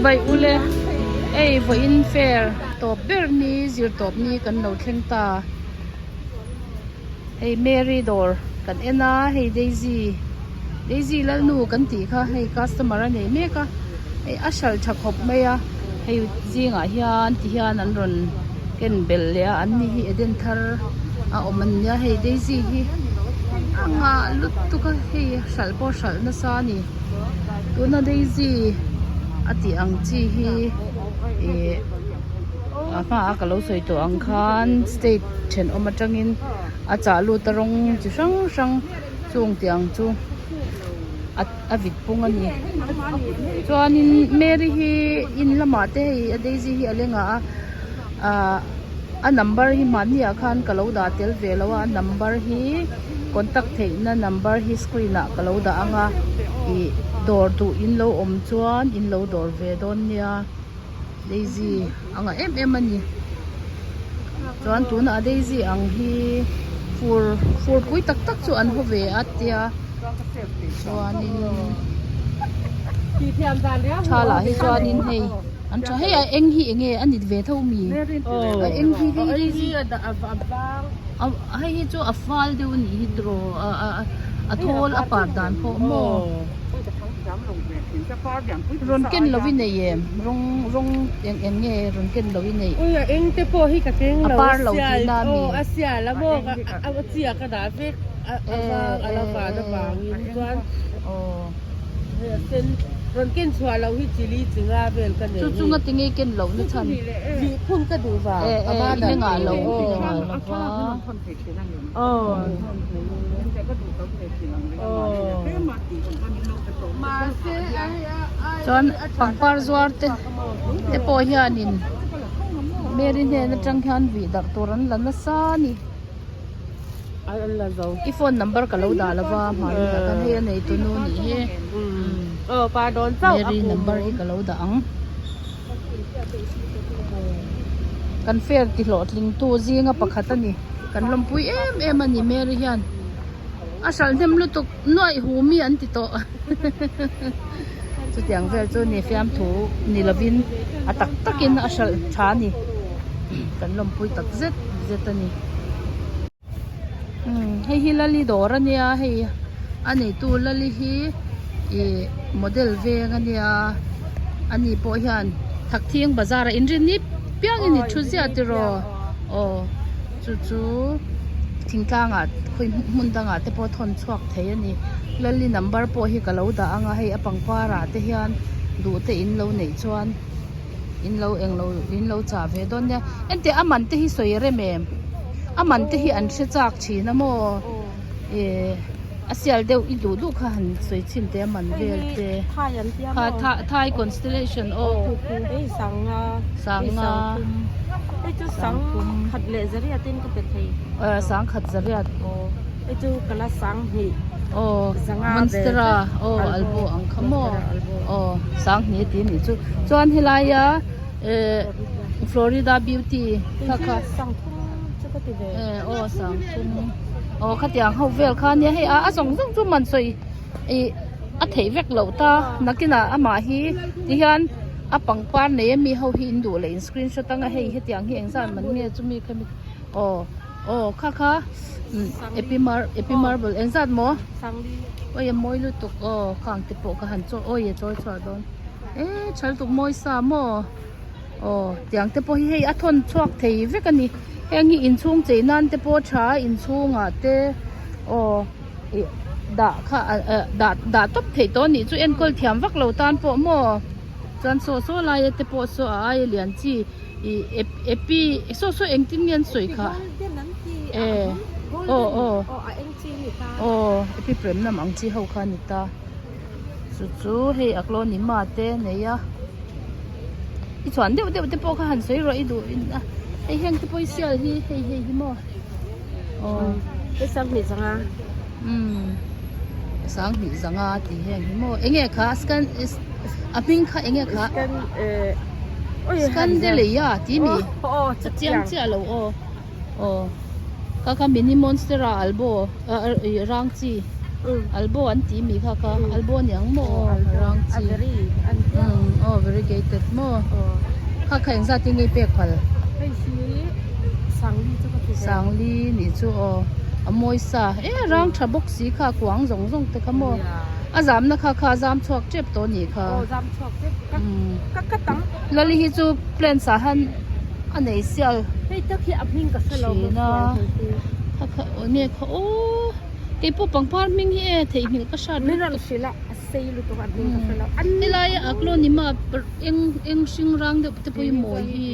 Chibai ule hei vawiin fair tawp ber ni zir tawp ni kan lo thleng ta hei Mary dawr kan en a hei Daisy Daisy Lalnu kan tih kha hei customer a nei mek a hei a hralh tha khawp mai a hei zingah hian ti hian an rawn ken belh leh a an ni hi Eden thar a awm an nia hei Daisy hi a nghah lutuk a hei hralh pawh hralh nasa a ni tuna Daisy a tih ang chi hi ih a hmaah ka lo sawi tawh ang khan state thenawm atangin a chah lut a rawng chi hrang hrang chung tih ang chu a vit pung a ni chuanin Mary hi in lamah te hei a Daisy hi a leng ah a ahh a number hi hmanni ah khan ka lo dah tel ve lo a a number hi contact theih na number hi screen ah ka lo dah ang a ih dawr duh in lo awm chuan in lo dawr ve dawn nia Daisy a ngah em em a ni chuan tunah Daisy ang hi fur fur pui tak tak chu an haw ve a tia chuanin tha lah hi chuanin hei an tha hei a eng hi enge a nit ve tho mi a eng hi hei Daisy hei hi chu a fal deuh a nih hi tiraw a thawl a par dan pawh maw. Rawn ken lo i nei em? Rawng rawng eng eng nge rawn ken lo i neih? Ui a eng te pawh hi ka keng lo A par lo tihna a mi? Aw a sial a maw a chi ah ka dah vek a vang a la van avangin chuan aw hei a sen rawn ken chhuah loh hi chili chi nga vel ka nei Chu chunga tinge ken loh na chhan? Lih phun ka duh vang a va dan i leng ah lo va. Chuan pangpar zuar te te pawh hianin Mary hnen atang hian vih darh tur an la nasa a ni i phone number ka lo dah lova hmani ah khan hei a nei tunu nih hi Mary number hi ka lo dah ang kan fair ti hlawhtling tu zinga pakhat a ni kan lawmpui em em a ni Mary hian a hralh hnem lutuk nuaih hu mi an ti tawh chutiang vel chu ni fiamthu ni lovin a tak takin a hralh tha a ni kan lawmpui tak zet zet a ni hei hi lali dawr a nia hei a neitu lali hi ih model veng a nia ani pawh hian thakthing bazar ah inrin ip piangin i thu ziah tiraw aw chu chu thingtlang ah khawi hmun dangah te pawh thawn chhuak thei a ni lali number pawh hi ka lo dah ang a hei a pangpar ah te hian duh te in lo neih chuan in lo englo in lo chah ve dawn nia engtiang a man te hi sawi rem em a man te hi an hre chak thin a maw ih a sial deuh i duh duh kha han sawi chhin teh a man vel te kha thai constellation aw sanga sangthum sangkhat zariat aw monstera aw albo ang kha maw aw sanghnih a ti a nih chu chuan helaia eh florida beauty kha kha eh aw sangthum aw khatiang ho vel kha ania hei a zawng zawng chu man sawi ih a theih vek loh ta nakinah amah hi tihian a pangpar nei ami ho hi in duh leh in screenshot anga hei hetiang hi engzat man nge chumi khami aw. Aw kha kha epimar epimarble engzat maw oi a mawi lutuk aw khang te pawh ka han chaw oi a chawi chhuah dawn e tha lutuk mawi sa maw aw tiang te pawh hi hei a thawn chhuak thei vek a ni heng hi inchhung chei nan te pawh a tha a inchhungah te aw ih dah kha ah dah dah tawp theih tawh a nih chu enkawl thiam vak lo tan pawh maw chuan saw saw laia te pawh saw a aia lian chi. Ih ep epi saw saw engtin nge an sawi kha e aw aw aw epi prem lam ang chi ho kha a ni ta chu chu hei a clonima te a nei a i chhuan deuh deuh te pawh kha han sawi rawh i duh in a hei heng te pawh i sial hi hei hei hi maw aw umm sanghnih zanga tih heng hi maw eng nge kha scan a hming kha eng nge kha Scandaleia tih mi a chiang chiah lo aw aw kha kha mini monstera albo rang chi. Albo an tih mi kha kha albo aniang maw aw rang chi aw variegated maw kha kha engzat in nge pek phal sangli nih chu aw a mawi sa e rang tha bawk si kha kuang zawng zawng te kha maw a zamna kha kha a zam chhuak tep tawh anih kha lali hi chu plants ah hian a nei sial thin a kha kha enge kha aw. Keipawh pangpar hming hi e theihnghilh ka hrat lutuk helai a aglonema eng eng hring rang deuh te pawh hi mawi hi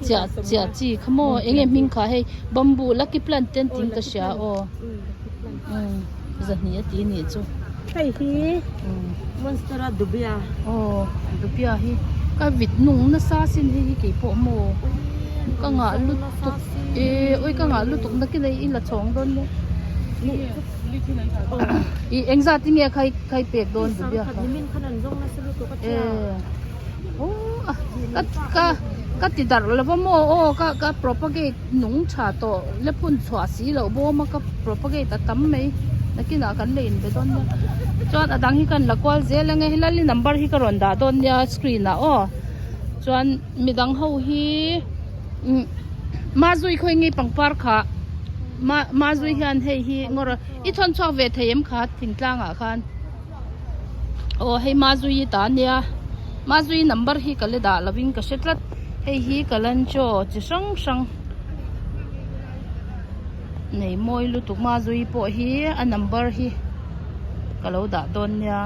chiah chiah chi kha maw eng nge hming kha hei bamboo lucky plant te an tih in ka hria aw zahnih a ti anih chu aw dubia hi ka vit nung nasa sin hei hi keipawh maw ka ngah lutuk e ui ka ngah lutuk nakin a i la chhawng dawn nia ih engzat in nge khai khai pek dawn dubia kha e aw a ka ka ka ti darh lo va maw aw ka ka propagate nung tha tawh la phun chhuah si loh bawm a ka propagate a tam mai nakinah kan la inbe dawn nia chuan a dang hi kan la kual zel ang e helai number hi ka rawn dah dawn nia screen ah aw chuan midang ho hi umm mazui khawi nge pangpar kha ma mazui hian hei hi ngawr a i thawn chhuak ve thei em kha thingtlang ah khan aw hei mazui ta ania mazui number hi ka la dah lo in ka hre tlat hei hi kalanchaw chi hrang hrang nei mawi lutuk mazui pawh hi a number hi ka lo dah dawn nia.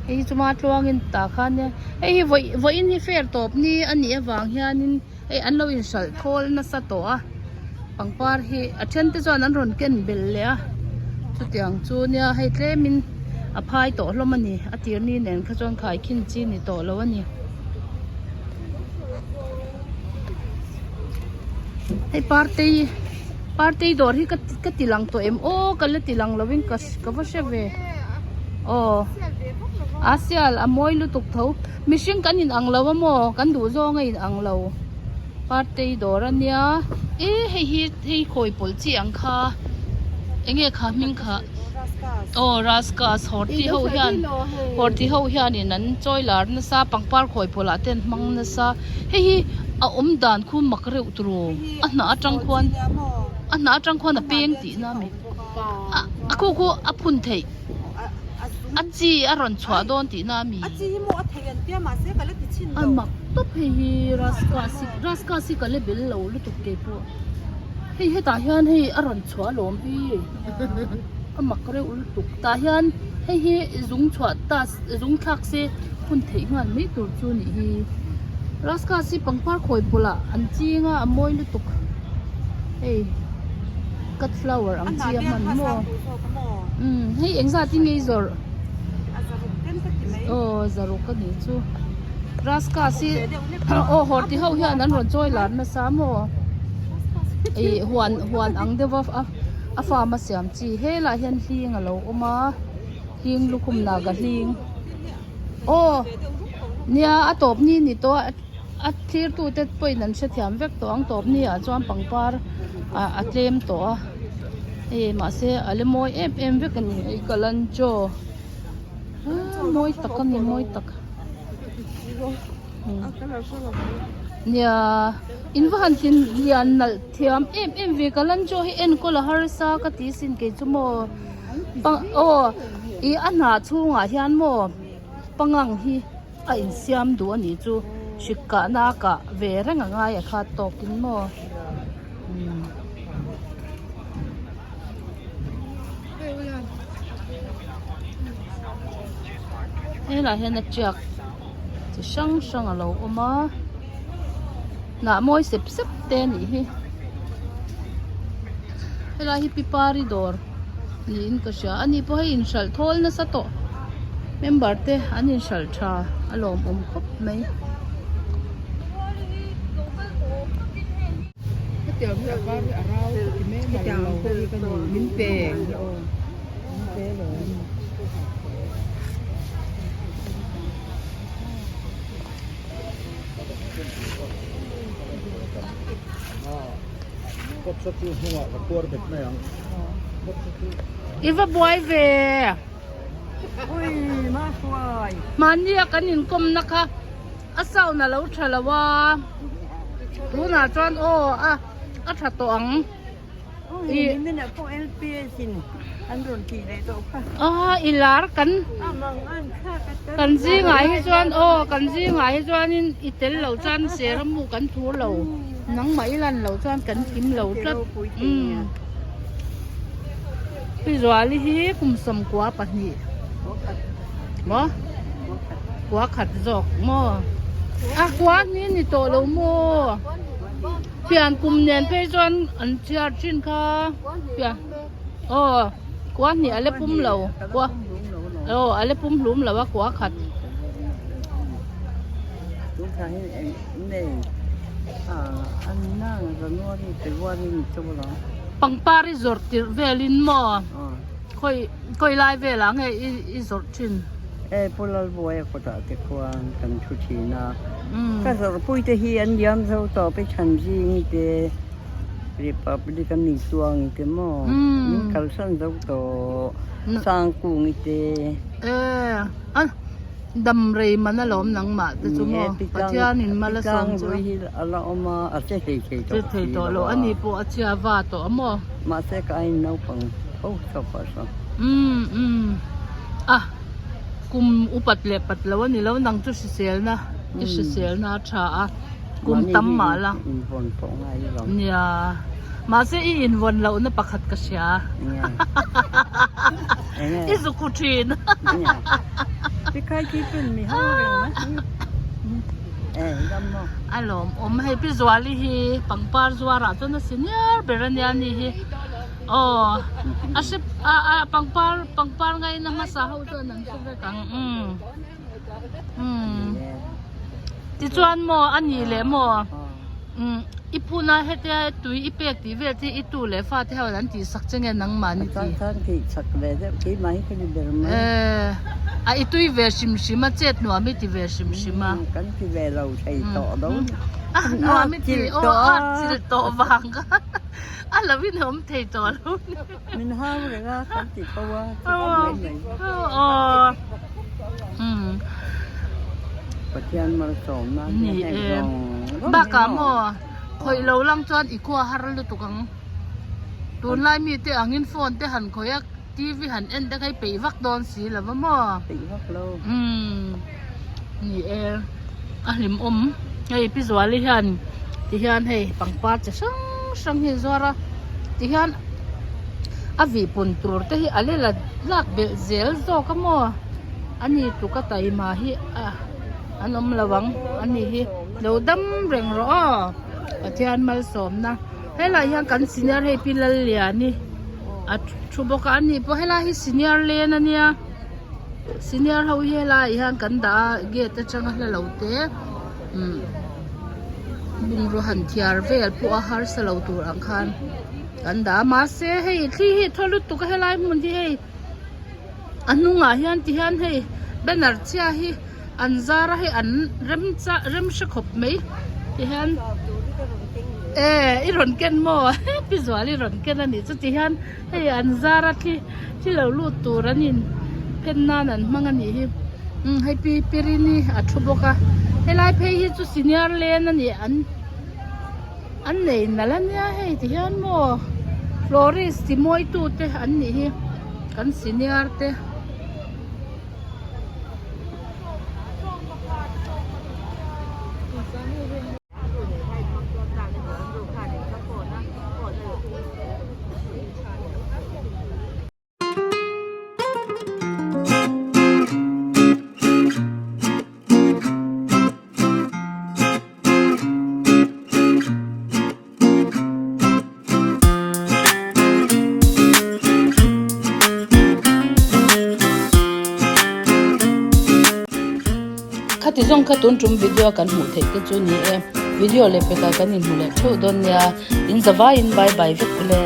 Hei hi chuma tluangin tah khan nia hei hi vawi vawiin hi fair tawp ni a nih avang hianin hei an lo inhralh thawl nasa tawh a pangpar hi a then te chuan an rawn ken belh leh a chutiang chu nia hei tlemin a phai tawh hlawm a ni a tir ni nen kha chuan khaikhin chi ni tawh lo a ni. Hei partei partei dawr hi ka ti lang tawh em aw ka la ti lang lovin ka ka va hre ve aw a sial a mawi lutuk tho mihring kan in ang lo a maw kan duh zawng a in ang lo partei dawr a nia e hei hi hei khawi pawlh chi ang kha eng nge kha hming kha aw rascas horti ho hian horti ho hianin an chawi lar nasa pangpar khawi pawlh ah te an hmang nasa hei hi a awm dan khu mak reuh turu a hnah atang khuan a hnah atang khuan a peng tihna a mi a khu khu a phun theih a chi a rawn chhuah dawn tihna a mi a mak tawp hei hi rascas hi rascas hi ka la bel lo lutuk keipawh hei hetah hian hei a rawn chhuah alawm hi a mak reuh lutuk tah hian hei hi zung chhuah ta zung thlak se hun theih nghal mai tur chu a nih hi rascas hi pangpar khawi pawlh ah an ching a a mawi lutuk hei cut flower ang chi a hman maw umm hei engzat in nge i zawrh aw zaruk a nih chu rascas hi aw hawr ti ho hian an rawn chawi lar nasa maw ih huan huan ang deuh a a farm a siam chi helaiah hian hling a lo awm a hling lukhum naga hling aw nia a tawp ni ni tawh a a thlir tu te pawhin an hrethiam vek tawh ang tawp ni ah chuan pangpar ah a tlem tawh a hei mahse a la mawi em em vek a ni hei kalanchaw ah mawi tak a ni mawi tak nia in va han tin lian nalh thiam em em ve kalanchaw hi enkawl a harsa ka ti sin kei chu maw aw ih a hnah chhungah hian maw pangang hi. A insiam duh a nih chu hrik kahna a kah ve reng a ngai a khat tawkin maw umm helaiah hian a tiak chi hrang hrang a lo awm a hnah mawi sep sep te a nih hi helai hi pipari dawr. Niin ka hria a ni pawh hei inhralh thawl nasa tawh member te an inhralh tha a lawmawm khawp mai. I va buai ve. Mahnia kan inkawmna kha a sound a lo tha lo a, tunah chuan aw a a tha tawh ang. Aw i lar kan kan zingah hi chuan aw kan zingah hi chuanin i tel loh chuan seramu kan thu lo nangmah i lan loh chuan kan kim lo tlat umm. Pi Zuali hi kum 12 maw kua khat zawk maw a kua ni ni tawh lo maw pian kum nen phei chuan an chhiar thin kha pian aw kua hnih a la pum lo kua aw a la pum hlum lo a kua khat. Pangpar i zawrh tirh velin maw khawi khawi lai velah nge i i zawrh thin? E Pu Lalbuaia kawtah te khuan kan thu thin a, ka zawrhpui te hi an liam zo tawp i Thanzing te Republic a mi chuang i te maw min kalsan zo tawh Sangkung i te. E a. Dam rei man alawm nangmah te chu maw Pathianin mal a sawm chu. Tlang hi a la awm a, a che thei thei tawh si lo a. Ani pawh a chhia va tawh a maw. Mahse ka ain naupang tho chauh a saw. Umm umm a kum upat leh pat lo a ni lo nang chu hriselna i hriselna a tha a kum tam mah la. Invawn pawh ngai lo. Nia mahse i invawn lohna pakhat ka hria. I zukhu thin. A lawmawm hei Pi Zuali hi pangpar zuarah chuan a senior ber ania ni hi aw a hre a a pangpar pangpar ngaina hmasa ho chuan an hre vek ang umm umm tichuan maw a nih leh maw. Umm i phun a hetia tui i pek tih vel te i tu leh fa te ho an tih sak che nge nangmah ni tih. Tan tih chak ve deuh keimah hi ka ni ber mai. Eh a i tui ve hrim hrim a chet nuam i ti ve hrim hrim a. Kan ti ve lo thei tawh lo. A nuam i ti aw a chil tawh vang kha a lo inawm thei tawh lo ni. Min hau reng a kan ti tho a chu kan mai mai. Aw umm. Pathian malsawm nan hian Ni heng e. zawng zawng hi Bakah maw. maw khawih lo lang chuan i khua har lutuk ang. Tunlai mite angin phone te han khawih a TV han en te kha i peih vak dawn si lo va maw. Peih vak lo. Umm ni e a hlimawm hei Pi Zuali hian ti hian hei pangpar chi hrang hrang hi a zuar a ti hian a vih pun tur te hi a la lak belh zel zawk a maw ani tluk a taima hi a an awm lo ang ani hi lo dam reng rawh aw Pathian malsawmna helai hian kan senior hei Pi Lalliani a thu bawk a ani pawh helai hi senior lane ania. Senior ho hi helaiah hian kan dah a gate atanga hla lo te umm bungraw han thiar vel pawh a harsa lo tur ang khan kan dah a mahse hei thli hi a thaw lutuk a helai hmun hi hei a hnungah hian ti hian hei banner chhia hi an zar a hei an rem cha rem hre khawp mai ti hian e i rawn ken maw pi zual i rawn ken a nih chu ti hian. Hei an zar a thli thli lo lut tur an in phen nan an hmang a nih hi umm hei pi pirini a thu bawk a helai phei hi chu senior lane a ni an an nei nalh a nia hei ti hian maw florist ti mawi tu te an nih hi kan senior te. Khati zawng kha tun tum video kan hmuh theih te chu ni e video leh pekah kan inhmu leh theuh dawn nia in zavaiin bye bye vek ule.